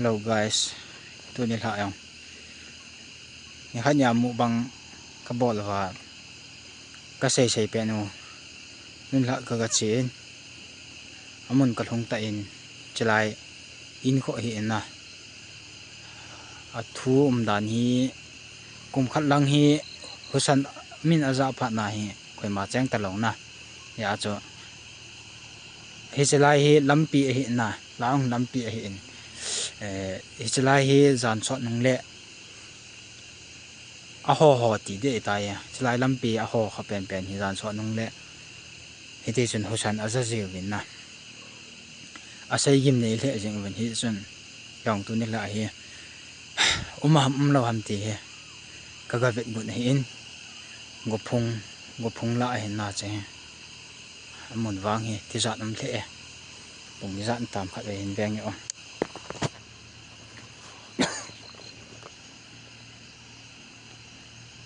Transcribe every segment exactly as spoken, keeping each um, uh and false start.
Hello guys, tuni lha jong nikhat nia mukbang kabol uva, kasei sei pet u, tuni lha ka, kache in, amun kalhung tan, chulai in kho hi in na. Athu umdan hi, kum khat lang hi, husa min aja phat na hi, koima cheng talou na. Hijeh chun, hiche lai hi lampi ahi na, lang lampi ahi in. Eh, hiche lai hi jan sot nung le, aho ho ti ding ahitai. Hiche lai lampi aho kha pen pen hi jan sot nung le, hiti chun husan aja jiuvin na. Asei gimnei lheh jing uvin hijeh chun, jong tuni lha hi, um ham um lou ham ti hi, kaga vet got ahi in, gophung, gophung lah ahi na che. Amun vang hi, tijat um lheh e. Pung ijat tam khat ve hin veng e o.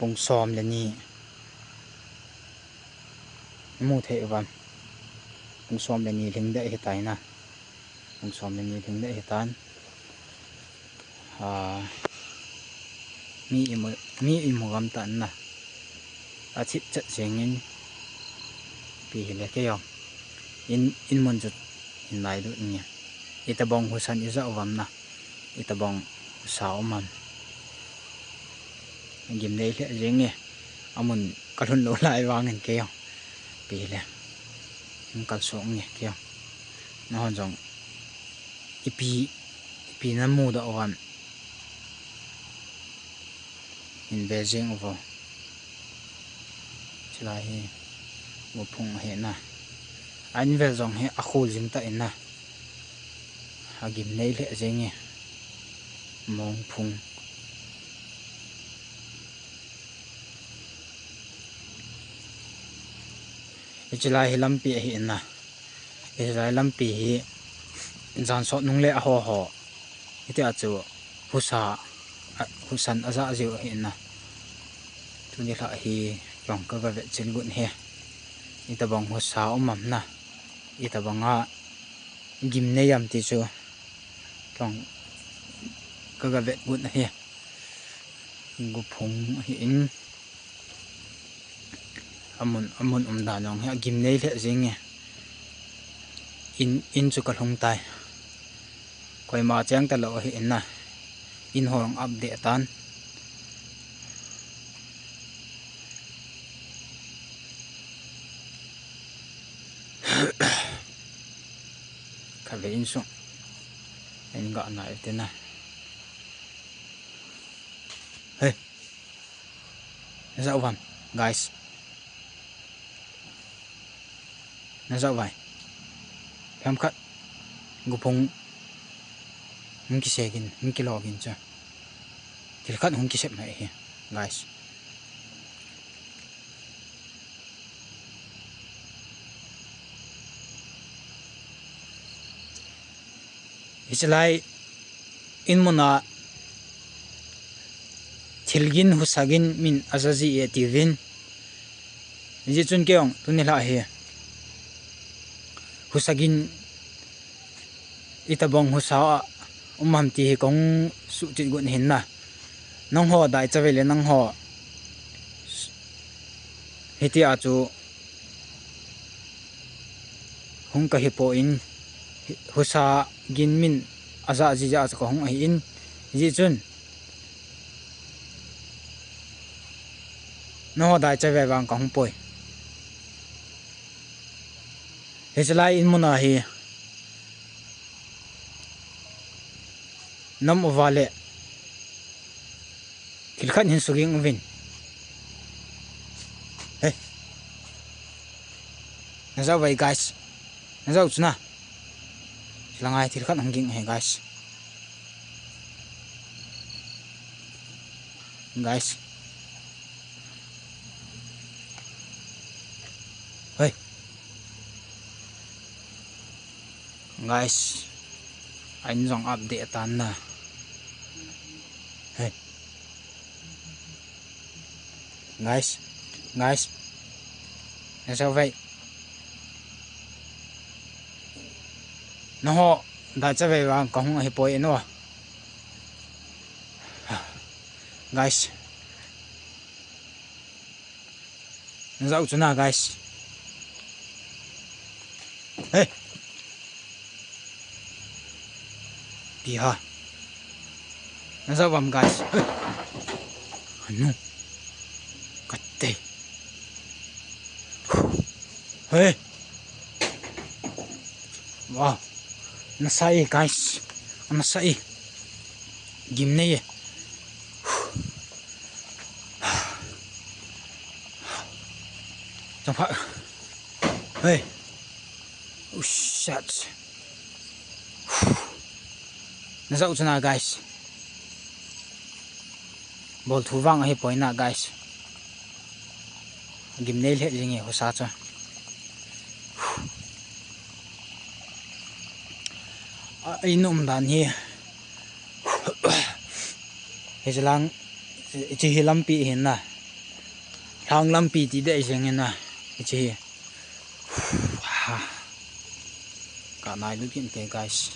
Pung som le ni. Mu thei uvam. Pung som le ni lhing deh ahitai na. Pung som le ni lhing deh ahitan. Ah, mi imu, mi imu gam tan na. Athip chet jeng in. Ipi hile kei jong. In, in mun chu hin nai lut nge. Itobang husan ija uvam na. Itobang husa um am. Gimnei lheh jeng e. Amun kalhun lou lai vangin kei jong. Ipi hile. Hin kalsong nge kei jong. Nahon jong. Ipi, ipi namu doh uvam. Hin ve jeng uvo. Chulai hi, gophung ahi na. A in vel jong hi akhul jing tan na. Agimnei lheh jeng e. Mongphung. Hiche lai hi lampi ahi in na. Hiche lai lampi hi jan sot nung le aho ho. Hitia chu husa, a, husan aja jiu ahi in na. Tuni lha hi jong kaga vet chil got ahi. Itobang husa um am na. Itobang a gimnei am ti chu jong kaga vet got ahi. Gophung ahi in. Amun, amun umdan jong hi agimnei lheh jeng e. In, in chu kalhung tai. Koima cheng talou ahi in na. In ho jong ap deh tan. Khatvei insung. In ga nai te na. Hey. Najah uvam, guys. Najah uvai. Phem khat. Gophung. Hung kisegin, hung kilogin chu. Thil khat hung kisep mai hi, guys. Hiche lai in muna thilgin husagin min ajaji e tiuvin. Hijeh chun kei jong tuni lha hi husagin itobang husa a um ham ti hi kahung suhchet got ahin na. Nangho daicha vei le nangho hitia chu hung kahipoi, husagin min ajaji jeh a chu kahung ahin, hijeh chun nangho daicha vei vang kahung poi. Hiche lai in muna hi nam uva le thil khat hin suging uvin. Hey. Najah uvai, guys. Najah u chuna. Hilang a hi thil khat hung ging ahi, guys. Guys. Hey. Guys. A in jong ap deh tan na. Hey. Guys, guys. Najah uvai. Nangho daicha vei vang kahung ahipoi no. Guys. Najah u chu na, guys. Hey. Pi ha. Najah u ham, guys. Hey. Anu. Kate. Hey. Wow. Nasa e, guys. Nasa e. Gimnei e. Chang pha. Hey. Ushat. Najah u chu na, guys. Bol thu vang ahi poi na, guys. Gimnei lheh jing e husa chu. A, a in um dan hi. Hiche lang, hiche hi lampi ahi na. Lhang lampi ti deh jeng ahi na. Hiche hi. Ha. Ka nai lut kit te, guys.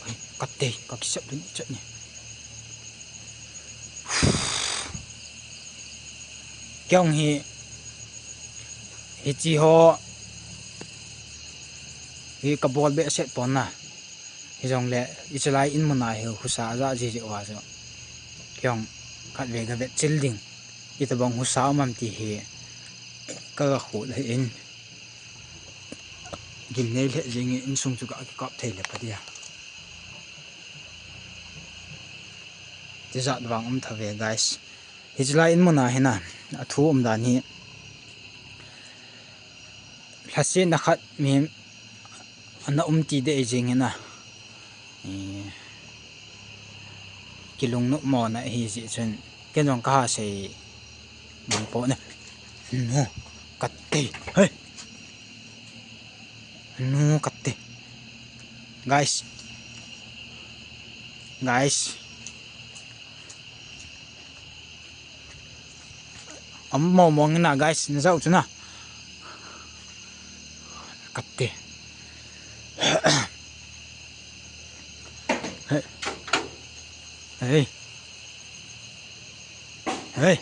Ai, kate, ka kisap dun chat ni. Kei hi, hiche ho, hi ka bol behseh pon na. Hijongle, hiche lai in mun a hi husa aja ji ji uva chu. Kei khatvei ka vetchil ding. Itobang husa um am ti hi ka ga khol ahi in. Gimnei lheh jing in, insung chu ka kikap thei le pa dia. Tijat vang um tha ve, guys. Hiche lai in mun a hi na, a thu um dan hi. Lhasetna khat mi ana um ti deh jing ahi na. Eh, kilungnop mona ahi jeh chun. Ken jong ka ha sei mang pon e. Nu, kate. Hey. Nu, kate. Guys. Guys. Ama mong mong na, guys, najah u chu na. Kate. Hey. Hey. Hey.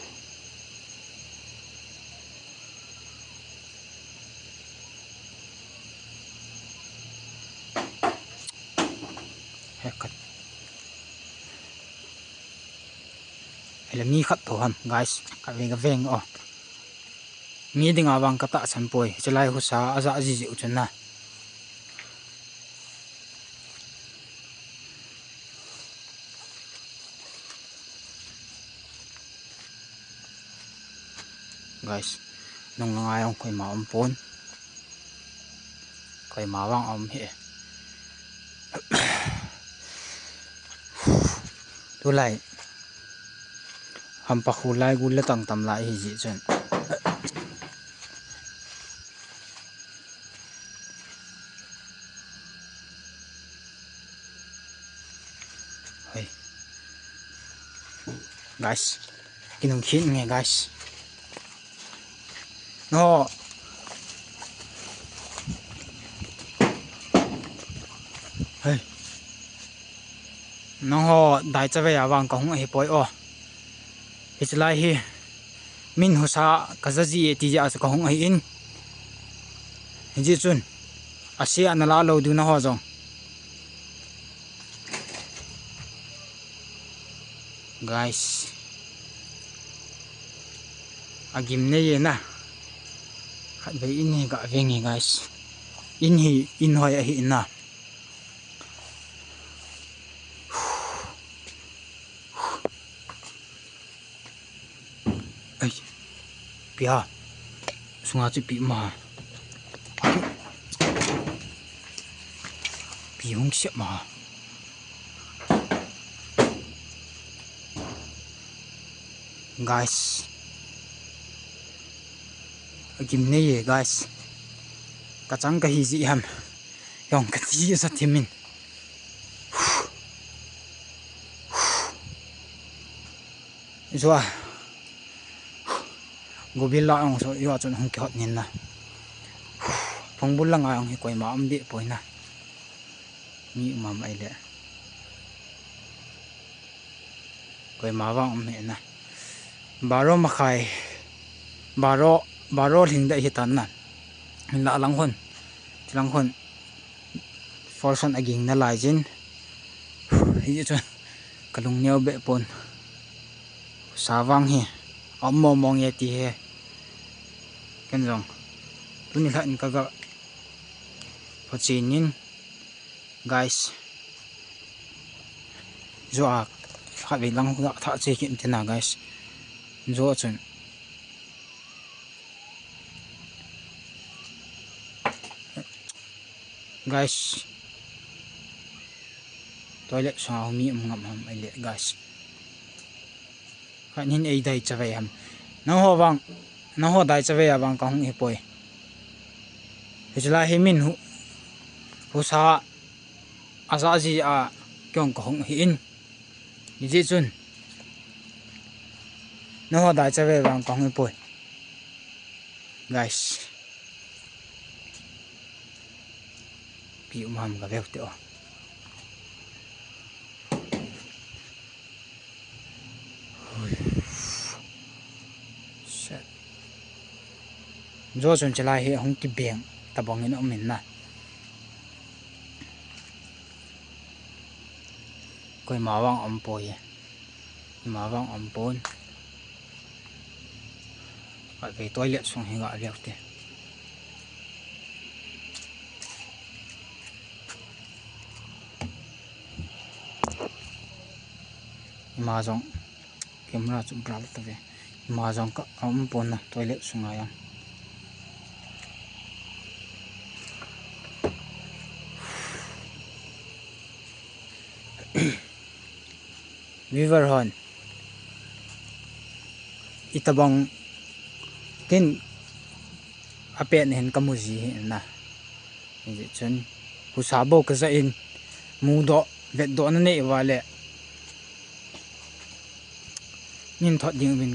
He khat. Hele mi khat tho ham, guys. Khatvei ka veng o. Mi dinga vang ka tahsan poi. Hiche lai husa aja ji ji u chun na. Guys, nung lang a jong koima um pon. Koima vang um hi. Tulai. Hampa khu lai gul le tang tam lai hi ji chun. Hei. Guys. Kinung khin nge, guys. No. Hei. Nangho dai chavei a vang ka hung ahi poi o. Hiche lai hi. Min husa ka ja ji e ti jeh a chu ka hung ahi in. Hijeh chun. Ase a na la lou diu nangho jong. Guys. Agim nei e na. Khatvei in hi ga veng e, guys. In hi, in hoi ahi na. Ai. Pi ha. Sunga chu pi ma. Pi hung siap ma. Guys. Agim nei e, guys. Ka chang ka hi ji ham. Jong ka ti sa thimin. Jua. Gubil la jong so, jua chun hung kihot nin na. Phungbul langa jong hi koima um deh poi na. Mi um am ai le. Koima vang um hina. Baro makhai. Baro, baro lhing dai hitan na. Hinla lang hon. Chilang hon. Forson aging nalai jin. Hijeh chun kalung neo be pon. Sa vang hi. Aum mong mong e ti he. Ken jong. Tuni lha in kaga. Phachenin. Guys. Jua khatvei lang tha che kit tina guys. Jua chun. Guys. Toilet sunga mi um ngam ham ai le guys. Khat hin ei dai chavei ham. Nangho vang, nangho dai chavei a vang kahung hipoi. Hichela hi min hu, husa aja ji a kong kahung hi in. Hijeh chun. Nangho dai chavei a vang kahung hipoi. Guys. Pi um ham ka veu te o. Set. Jo chun chelai hi hung kibeng tabang in um in na. Koima vang um poi. Ima vang um pon. Khatvei toilet sung hi ga veu te. Ima jong camera chu blur ta ve. Ima jong ka um pon na toilet sunga jong. Viewer hon. Itabang ken apet hin kamu ji hi na. Hijeh chun husa bou kaja in mudoh vetdoh na nei uva le. Nin thot ding uvin,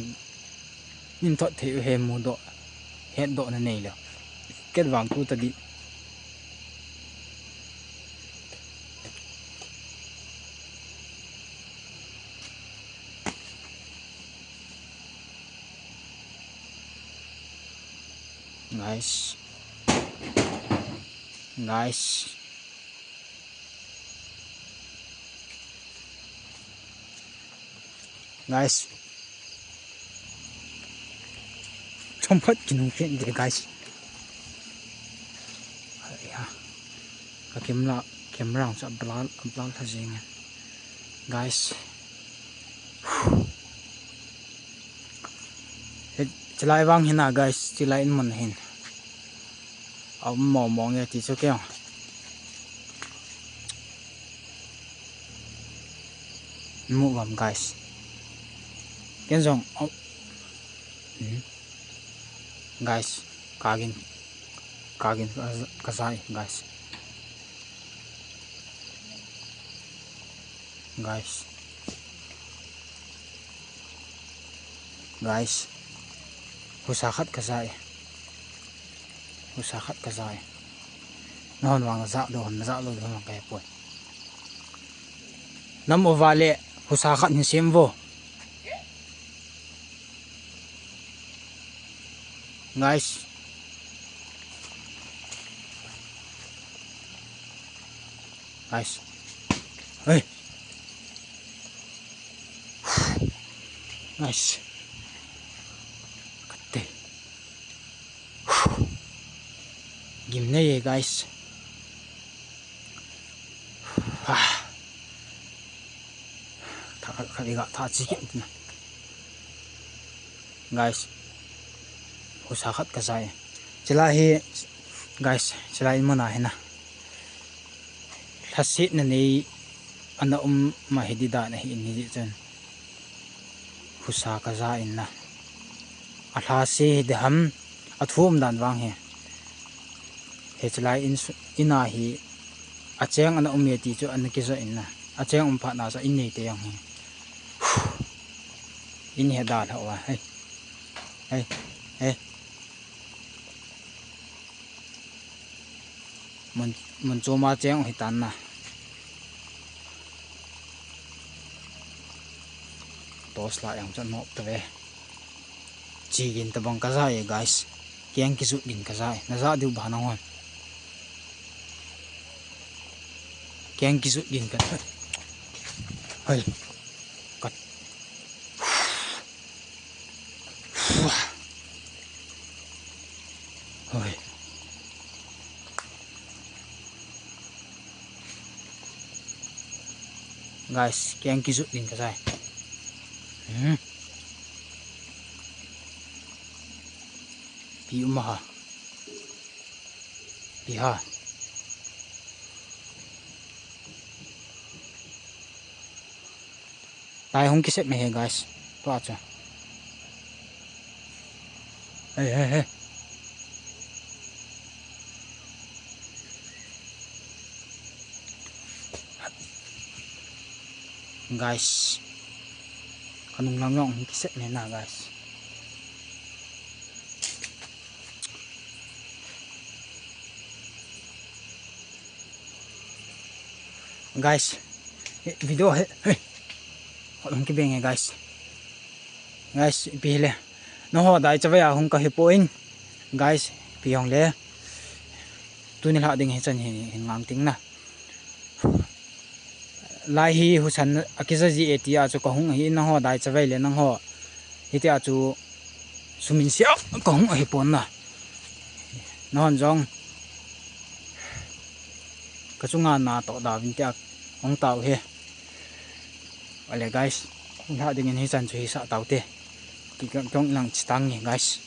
nin thot thei u he mudoh, hetdoh na nei lou. Ket vang tu ta di. Guys. Guys. Guys. Chomkhat kinung khen de, guys. Aya. Ka camera, camera ang sa blur, blur tha jing. Guys. He, chilai vang hina, guys, chilai in mun hin. Aum mong mong e ti chu kei. Mu vam, guys. Ken jong, au. Hmm. Guys, kagin. Kagin ka, kajai, guys. Guys. Guys. Husa khat kajai. Husa khat kajai. Nahon vang najah lou, najah lou, nahon vang kahe poi. Nam uva le, husa khat hin sem vo. Guys. Guys. Hey. Guys. Kate. Gim nei e, guys. Ah. Tha, khat iga tha chi kit na. Guys. Husa khat kajai. Chilai hi, guys, chilai in mun a hina. Lhasetna nei ana um ma hi di dan ahi in hijeh chun. Husa kaja in na. Alhase hi de ham, athu um dan vang hi. Hichilai in su-, in a hi, acheng ana um e ti chu ana kija in na. Acheng um phat na chu in neite jong hi. In hi da lhau a. Hei. Hei. Hei. Mun, mun choma cheng hi tan na. Torch light jong chu anop tave. Chi gin tabang kaja e, guys. Keng kijut gin kaja e. Naja diu ba nahon. Keng kijut gin ka. Hoi. Kat. Hoi. Guys, keng kijut gin kaja e. Hmm. Pi um a ha. Pi ha. Tai hung kisep me he, guys. Tua chu. Hey, hey, hey. Guys. Kanung lang jong hung kisep me na, guys. Guys, video he, he. Hot hung kibeng e, guys. Guys, ipi hile. Nangho dai chavai a hung kahi poi. Guys, ipi hung le. Tuni lha ding hichan hi, hin ngang ting na. Lai hi husan akija ji e tia chu kahung ahi, nangho dai chavai le nangho. Hitia chu sumin sia kahung ahi pon na. Nahon jong kachunga natoh da vin tia hung tau he. Ale guys, lha dingin hichan chu hisah tau te. Ki kong lang chitang ni guys.